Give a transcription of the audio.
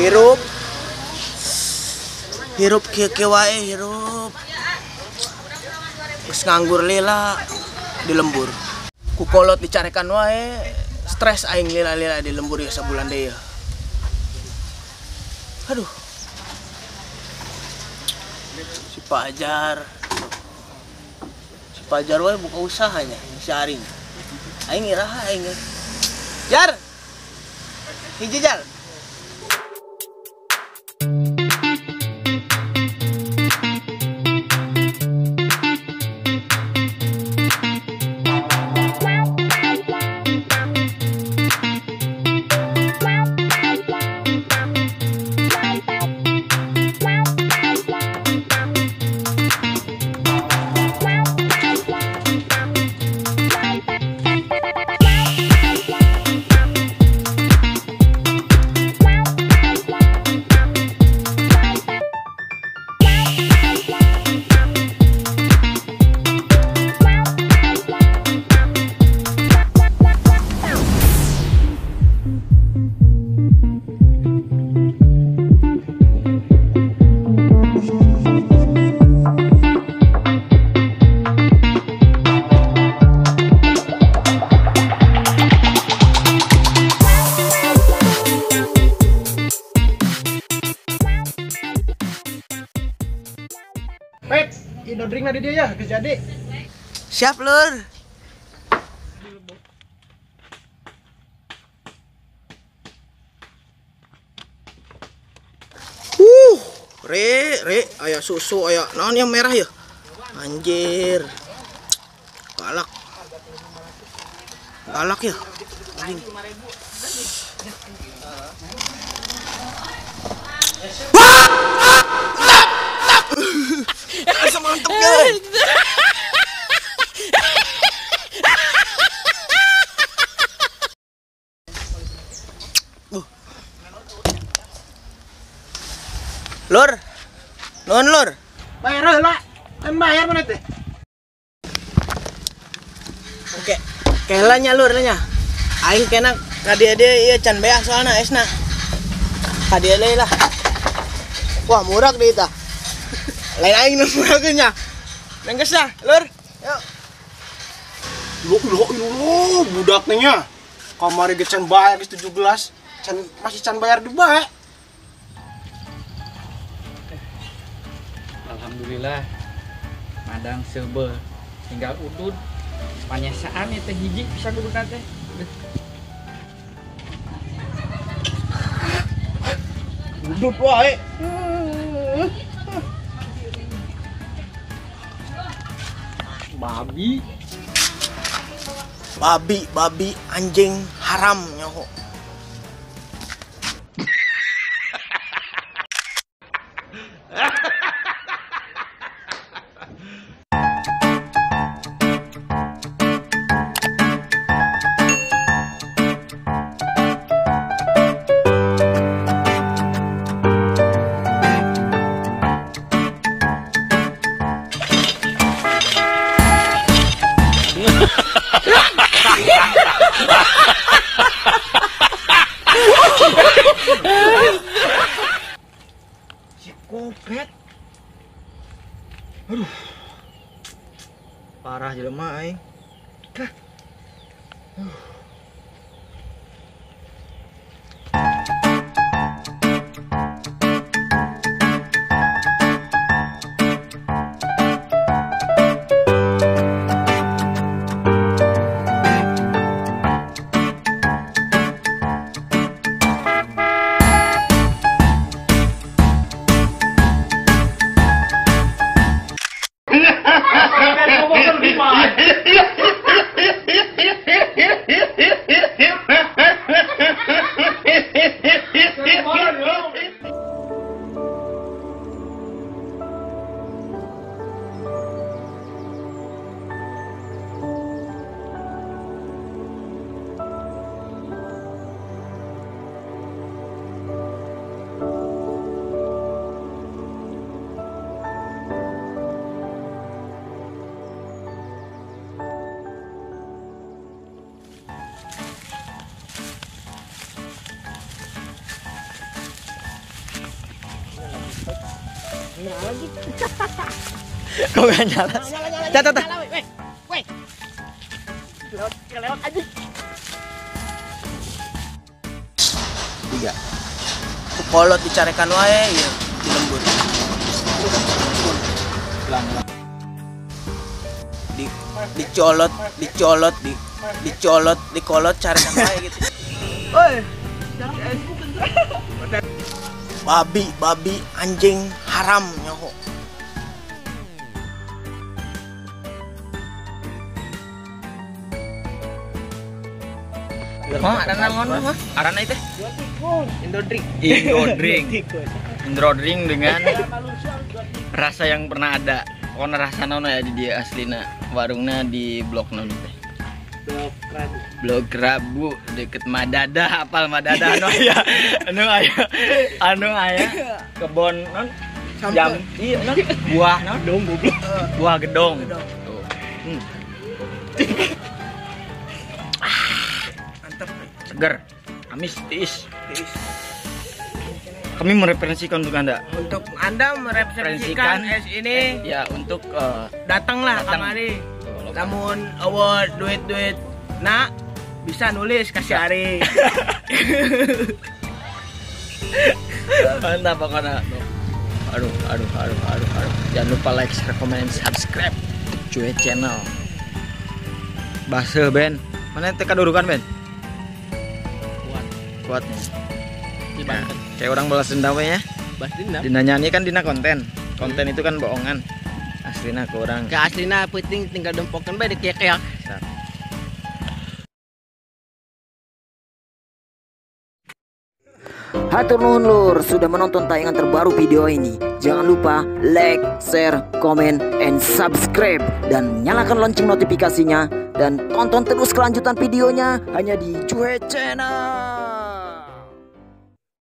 Hirup. Hirup kieu-kieu wae hirup. Geus nganggur lila di lembur. Ku kolot dicarekan wae, stres aing lila-lila di lembur ya sabulan deui. Aduh. Si Pajar. Si Pajar wae buka usahanya, si Aring. Aing iraha aing. Jar. Hiji jar. Pet, ino drink na di dia ya, geus jadi. Siap, Lur. Re, aya susu, aya naon yang merah ya? Anjir. Galak. Galak ya. Anjing. Asa mantep guys. Lur. Nuhun lur. Bayar heula. Kan bayar mana teh? Oke. Kela nya lur nya. Aing kena ka dieu ieu can beak soalna esna. Ka dieu deui lah. Wah, murah deui tah. Lain aing nu murahkeun nya. Nenggeus dah, lur. Yuk. Lu budak nih nya. Kamari ge can bayar geus 7 gelas. Can masih can bayar di bae. Alhamdulillah. Madang seubeuh tinggal udud. Panyasaan ieu teh hiji bisa kuduna teh. Udud wae. Babi. Babi, anjing haram nyaho. Si kopet. Aduh. Parah jelema aing. Kah. Nyala lagi. Kok gak nyala? Nyala, nyala, weh, weh. Lewat aja. 3. Kolot dicarekan wae ieu di lembur. Ulang. Dicolot, dicolot, dicolot, dikolot carekan wae gitu. Woi. Babi, babi, anjing haram nyaho. Oh, ada naon mah? Arana itu? Indodrink. Indodrink. Indodrink dengan rasa yang pernah ada. Pokoknya rasa naon ya di dia aslina. Warungnya di blok naon teh? Blok Rabu. Blok Rabu deket Madada, apal Madada anu aya. Anu aya. Anu aya kebon non jam iya non buah non dong goblok. Buah gedong. Tuh. Seger, amis, tiis. Kami mereferensikan untuk Anda. Untuk Anda mereferensikan es ini. Ya, untuk datanglah datang. Kamari. Namun award duit-duit nak bisa nulis kasih hari. Mantap pokoknya. Aduh, aduh, aduh, aduh, aduh. Jangan lupa like, share, comment, dan subscribe Cuy Channel. Basel Ben. Mana teka dudukan Ben? Kuatnya. Nah, kayak orang balas dendam ya. Balas dendam. Dina nyanyi kan dina konten. Konten itu kan bohongan. Aslina kurang. Ke aslina penting tinggal dempokan bae dikekeak. Hatur nuhun lur sudah menonton tayangan terbaru video ini. Jangan lupa like, share, comment, and subscribe dan nyalakan lonceng notifikasinya dan tonton terus kelanjutan videonya hanya di Juhe Channel.